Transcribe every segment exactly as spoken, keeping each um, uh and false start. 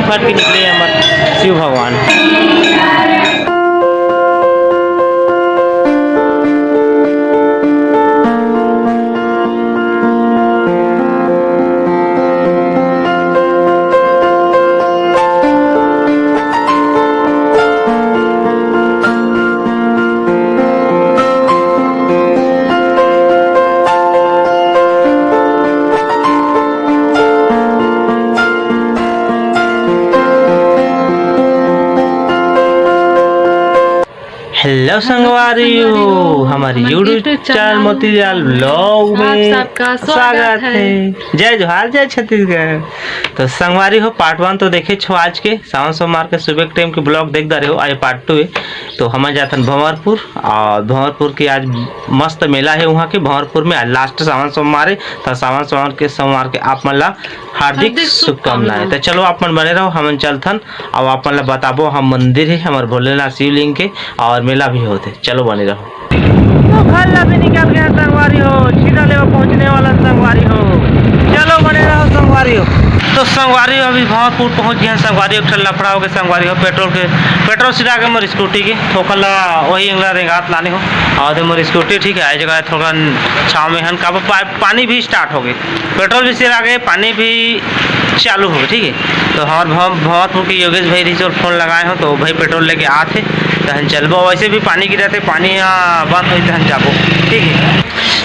फट के निकले हमर शिव भगवान। हेलो संगवारी हो, हमारे YouTube चैनल मोतीलाल ब्लॉग में आप सबका स्वागत है। जय जोहार, जय छत्तीसगढ़। तो संगवारी हो, पार्ट वन तो देखे छो आज के सावन सोमवार के सुबह के टाइम के ब्लॉग देख डारे हो, आज पार्ट टू है। तो हमन जाथन भंवरपुर, और भंवरपुर के आज मस्त मेला है वहाँ के भंवरपुर में। आज लास्ट सावन सोमवार है, तो सावन सोमवार के, सोमवार के आप मन ला हार्दिक हार्दिक शुभकामनाएं। शुभकामनाएं। तो चलो आप मन बने रहो, हमन चलथन, अब आप मन ला बताबो हम मंदिर है हमारे भोलेनाथ शिवलिंग के, और मेला भी होते। चलो बने रहो। तो घर ला भी निकल गया संगवारी हो, छीना लेवा पहुंचने वाला संगवारी हो। चलो बने रहो संगवारी हो। तो संगवारी हो, अभी भंवरपुर पहुंच गया संगवारी हो, एक ठन लफड़ा हो गया संगवारी हो, पेट्रोल के, पेट्रोल सिरा के मोर स्कूटी के, तो ओकर ला वही अंगला रेंगात लाने हो। और दे मोर स्कूटी ठीक है, आई जगह थोड़ा छाव में हन, काबर पा-, पानी भी स्टार्ट हो गए, पेट्रोल भी सिरा गए, पानी भी चालू हो गए, ठीक है। तो हमारे भंवर-, भंवरपुर के योगेश भाई रिचोल फोन लगाए हो, तो भाई पेट्रोल लेके आते, तहन चलबो। वैसे भी पानी गिरत हे, पानी यहाँ बंद होई तहन जाबो, ठीक है।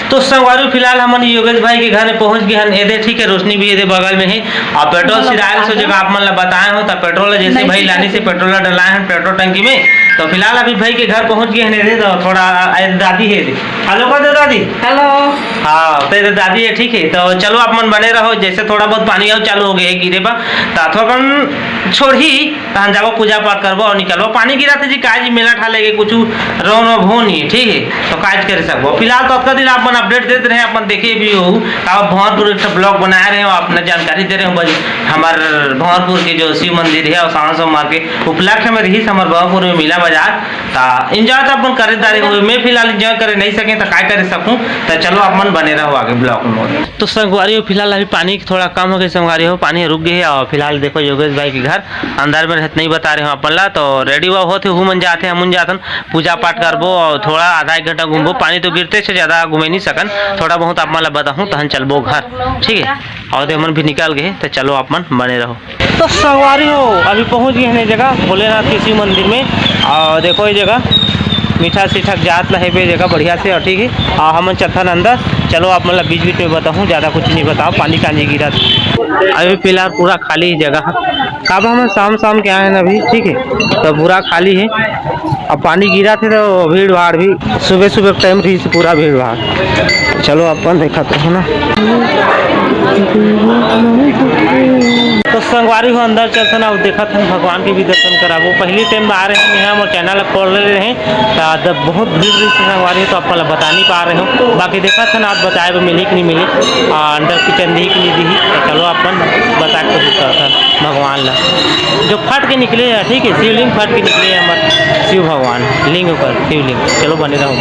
तो संगवारी हो, फिलहाल हमन योगेश भाई के घर में पहुंच गए हन, एदे, ठीक है, रोशनी भी एदे बगल में है। और पेट्रोल सिरायल सो जगह आप मन ला बताए हो, तो पेट्रोल जैसे भाई लानी से पेट्रोल ला डलाए हन पेट्रोल टंकी में। तो फिलहाल अभी भाई के घर पहुंच गए हन, एदे, तो थोड़ा, ए, दादी है एदे। हेलो कर दे दादी। हेलो। हाँ, तो एदे दादी है, ठीक है। तो चलो आप मन बने रहो, जैसे थोड़ा बहुत पानी और चालू हो गया है गिरे बा, तो थोड़ा कन छोड़ही, तहन जाबो पूजा पाठ करबो और निकलबो। पानी गिरत हे जी, काज मेला ठा लेके कुछ रहो न भो नहीं, ठीक है, तो काज करे सकबो। फिलहाल तो अतका दिन आप मन अपडेट देत रहे, आप मन देखे भी हो, आप भंवरपुर एक ठो ब्लॉग बनाए रहे हो, अपना जानकारी दे रहे हो, बस हमार भंवरपुर के जो शिव मंदिर है और सावन सोमवार के उपलक्ष्य में रही हमार भंवरपुर में मेला बाजार, ता एंजॉय तो अपन करे दारे हो, मैं फिलहाल एंजॉय करे नहीं सके तो काय करे सकूं, तो चलो आप मन बने रहो आगे ब्लॉग में। तो संगवारी हो, फिलहाल अभी पानी थोड़ा कम हो गए संगवारी हो, पानी रुक गए है और फिलहाल देखो योगेश भाई के घर अंदर में रहत नहीं बता रहे हो अपन ला, तो रेडी हुआ होत हे, हु मन जाते, हमन जाथन, पूजा पाठ करबो और थोड़ा आधा एक घंटा घूमबो। पानी तो गिरते से ज्यादा घूमे नहीं सकन, थोड़ा बहुत आप मन ला बताहूँ, तहन चलबो घर, ठीक है। और दे हमन भी निकल गए, तो चलो आप मन बने रहो। तो संगवारी हो, अभी पहुँच गए हैं जगह भोलेनाथ के शिव मंदिर में, और देखो ये जगह मीठा सीठा जात ला हेबे जगह बढ़िया से, और ठीक है, और हमन चलथन अंदर। चलो आप मन ला बीच बीच में बताहूँ, ज्यादा कुछ नहीं बताओ, पानी कांजी गिरत। अभी फिलहाल पूरा खाली जगह, काबर हमन शाम शाम के आए हैं अभी, ठीक है, तो पूरा खाली है। अब पानी गिरत हे तो भीड़ भाड़ भी सुबह सुबह के टाइम रही पूरा भीड़ भाड़। चलो अपन देखत रहो ना। तो संगवारी हो अंदर चलथन अउ देखत हन भगवान के भी दर्शन कराबो। पहली टाइम आ रहे हैं यहाँ मोर चैनल खोल रहे हैं तो बहुत भीड़ रही संगवारी तो अपन ला बता नहीं पा रहे हो। बाकी देखत हन आप बताए बर मिली कि नहीं मिली, आ, अंदर किचन दी कि नहीं दी, तो चलो अपन बता के कोशिश करत हन। भगवान ला जो फट के निकले हे, ठीक है, शिवलिंग फट के निकले हे हमर शिव भगवान लिंग पर शिवलिंग। चलो बने रहो।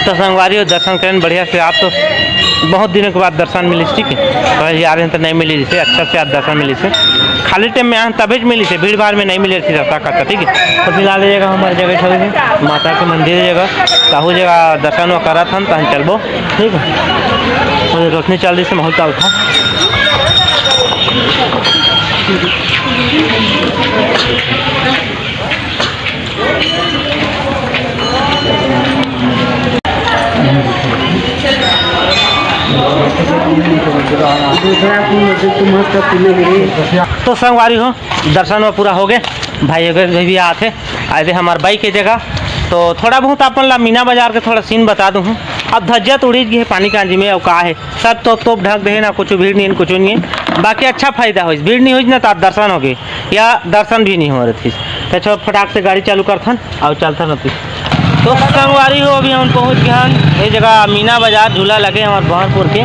तो संगवारी हो, दर्शन करें बढ़िया से। आप तो बहुत दिनों के बाद दर्शन मिलिस, ठीक है, पहले जा रहे हैं तो नहीं मिली, जैसे अच्छा से आज दर्शन मिलिस। खाली टाइम में आए तभी मिलिस, भीड़ भाड़ में नहीं मिले थी रास्ता काटा, ठीक है। तो फिलहाल ये जगह हमारी जगह ठहरी थी, माता के मंदिर जगह, ताहू जगह दर्शन वो करत हन, तहन चलबो, ठीक है। और रोशनी चल रही से माहौल चाल था। तो संगवारी हो, दर्शन वो पूरा हो गए, भाई अगर भी आते आए थे हमारे बाइक के जगह। तो थोड़ा बहुत अपन ला मीना बाजार के थोड़ा सीन बता दूँ। अब धज्जा तो उड़ीज गए पानी कांजी में, अब का है, सब तोप तोप ढक दे ना, कुछ भीड़ नहीं, कुछ नहीं है। बाकी अच्छा फायदा होइस, भीड़ नहीं होइस ना, तो दर्शन हो गए या दर्शन भी नहीं हो रही थी। तो चलो फटाक से गाड़ी चालू करथन और चलथन अभी। तो संगवारी हो, अभी हम पहुंच गए हन ये जगह मीना बाजार, झूला लगे हमारे बहरपुर के।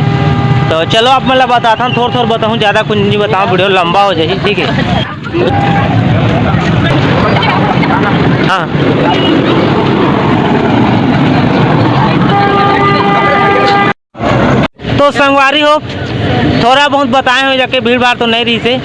तो चलो आप मतलब बताथन, थोड़ा थोड़ा बताऊँ, ज़्यादा कुछ नहीं बताऊँ, वीडियो लंबा हो जाए, ठीक है। हाँ। तो संगवारी हो, थोड़ा बहुत बताए हो जाके, भीड़ भाड़ तो नहीं रही से,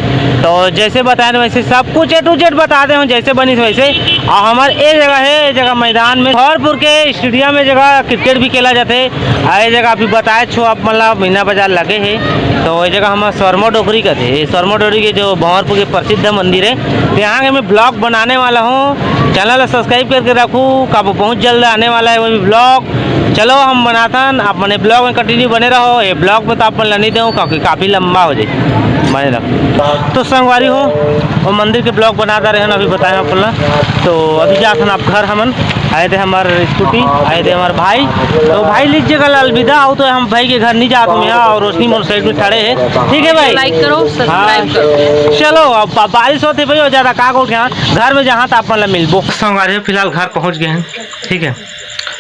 तो जैसे बताए वैसे सब कुछ A to Z बता दे हो, जैसे बनी वैसे। और हमारे ये जगह है, ये जगह मैदान में, भरपुर के स्टेडियम में जगह क्रिकेट भी खेला जाते। और ये जगह अभी बताए छो आप, मतलब मीना बाजार लगे है, तो ये जगह हमारा शर्मा डोकरी का थे, ये शर्मा डोकरी के जो भरपुर के प्रसिद्ध मंदिर है, तो यहाँ के मैं ब्लॉग बनाने वाला हूँ। चैनल सब्सक्राइब करके रखू, काबू बहुत जल्द आने वाला है वो भी ब्लॉग। चलो हम बनाथन, आप मने ब्लॉग में कंटिन्यू बने रहो। ये ब्लॉग में तो आप मन ला नहीं देहूँ क्योंकि काफ़ी लंबा हो जाए, बने रहो। तो संगवारी हो, वो मंदिर के ब्लॉग बनाता रहे ना, अभी बताए आप मन ला। तो अभी जाथन आप घर हमन, आए थे हमार स्कूटी, आए थे हमार भाई। तो भाई लीजिएगा अलविदा, आओ तो हम भाई के घर नहीं जात हूँ यहाँ, और रोशनी मोर साइड में खड़े है, ठीक है भाई। लाइक करो, सब्सक्राइब हाँ। करो। चलो अब बा-, बारिश होती भाई हो जाता का को क्या, घर में जहाँ तो आप मन ला मिलबो। संगवारी हो, फिलहाल घर पहुँच गए हैं, ठीक है।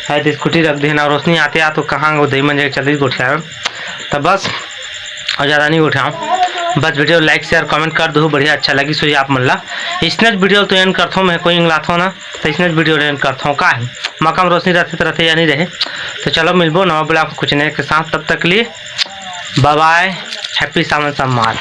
है तो स्कूटी रख देना, रोशनी आते आ तो कहाँ वो दही मंजर चल रही गोठिया। तो बस और ज़्यादा नहीं गोठियाऊँ, बस वीडियो लाइक शेयर कमेंट कर दो, बढ़िया अच्छा लगी सो आप मन ला। इसने वीडियो तो एंड करथो मैं, कोई इंगलाथो ना, तो इसने वीडियो एंड करथो का है, मकाम रोशनी रहते तो रहते या नहीं रहे। तो चलो मिलबो नवा ब्लॉग कुछ नए के साथ, तब तक के लिए बाय बाय, हैप्पी सावन सम्मान।